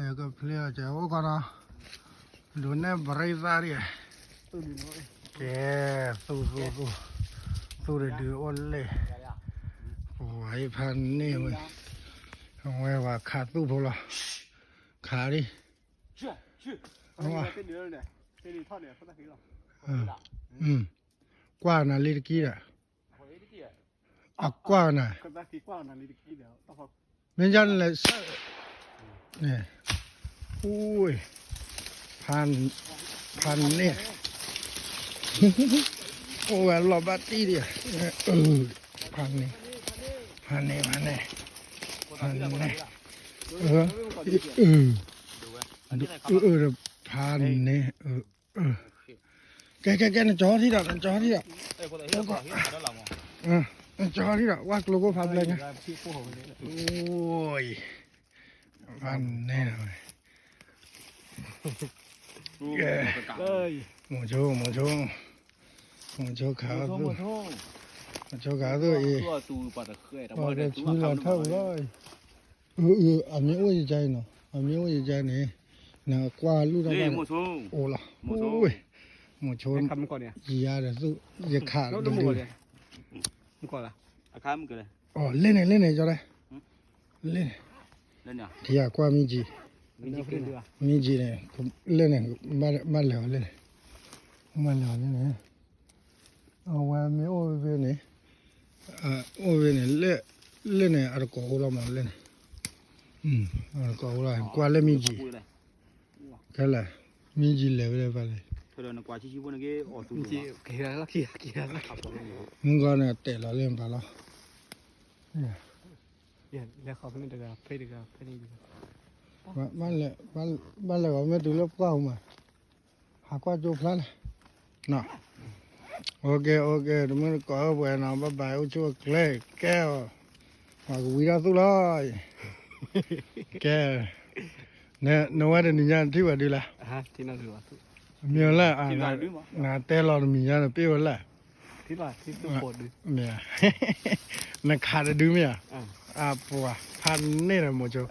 ယကဖျ့အီၤကအိၣ်ကီးနီၤ, ဒိးနဲၣ်ဘရံသၣ်ဒံး, ကဲ, သူၣ်သူၣ်သူၣ်, သူၣ်တဒုအိၣ်လ့ၣ်, ပဝဲဖးန့ၢ်ဝဲ, အဝဲပှၤခးသူၣ်ဖိလီၤ, ခးဒံး, ကွၢ်နၤလံတကံဒီး, အကွၢ်နၤ, မ့ၢ်ယါနလဲၤဆၢ, အူ, ဖးန့ၢ်, အိၣ်ဝဲလီၤဘၣ်တံၢ်ဒံး, ဖးန့ၢ်, ဖးန့ၢ်, ဖးန့ၢ်, ဖးန့ၢ်, ဖးန့ၢ်, ကဲ ကဲ ကဲ နကၠီထံၣ်ဒီး နကၠီထံၣ်ဒီး, နကၠီထံၣ်ဒီး ဝဲကျိကိဖးဘျဲၣ်ညါ, ဖးန့ၢ်ဒီး, မိၤဆိ မိၤဆိ, မိၤဆိခးသူၣ်, မိၤဆိခးသူၣ်အံၤ, ပှၤကဆူလီၤထၢၣ်ပူၤလီၤ, အမ့ၢ်အိၣ်ယကါအံၤနီၤ, အမ့ၢ်အိၣ်ယကါန့ၣ်, နကွၢ်လူၢ်တၢ်ဘၣ်န့ၣ်, အိၣ်လီၤ, မိၤဆိ, ယၤဒီးသူၣ်, ယခးဒိၣ်ဒိၣ်, လ့ၣ်န့ၣ် လ့ၣ်န့ၣ် ကၠီတဲ, လ့ၣ်န့ၣ်, ထံဂၤကွၢ်မံကံ, မံကံန့ၣ်, လ့ၣ်န့ၣ်, ဘၣ်လဲၤအီၤလ့ၣ်န့ၣ်, ဘၣ်လဲၤအီၤလ့ၣ်န့ၣ်, အဝဲမ့ၢ်အိၣ်ဖဲန့ၣ်, အိၣ်ဖဲန့ၣ်, လ့ၣ်န့ၣ် အတကိးအိၣ်လီၤမးလ့ၣ်န့ၣ်, အတကိးအိၣ်လီၤ ကွၢ်လၢမံကံ, ခဲလၢာ်, မံကံလဲၤဝဲဒၣ်ဘၣ်လဲၣ်, မုၢ်ဂီၤန့ၣ်တဲာ်လီၤလၢဘၣ်လီၤ, ဘၣ်လဲၤဂီၤမ့ၢ်တုၤလၢပှၢ်ပူၤမး, ဟးကွၢ်ကၠိဖျါလဲၣ်, အိၣ်ကဲ အိၣ်ကဲ တမုၢ်တကိးအိၣ်ပှဲၤနီၤ ဘၣ်ဘၣ် အိၣ်ဆူၣ်အိၣ်ချ့ ကဲအီၤ, ပှၤကဝံထီၣ်သူၣ်လီၤ, ကဲ, နဝဲတနံၤညါနထံၣ်ဝဲဒုးလဲၣ်, မ့ၢ်လၢ, နတဲလီၤတမံၤညါနပ့ၢ်ဝဲလဲၣ်, မ့ၢ်, နခးတဒုမ့ၢ်ဧါ, အပှၤဖးန့ၢ်ဒီးမိၤဆိ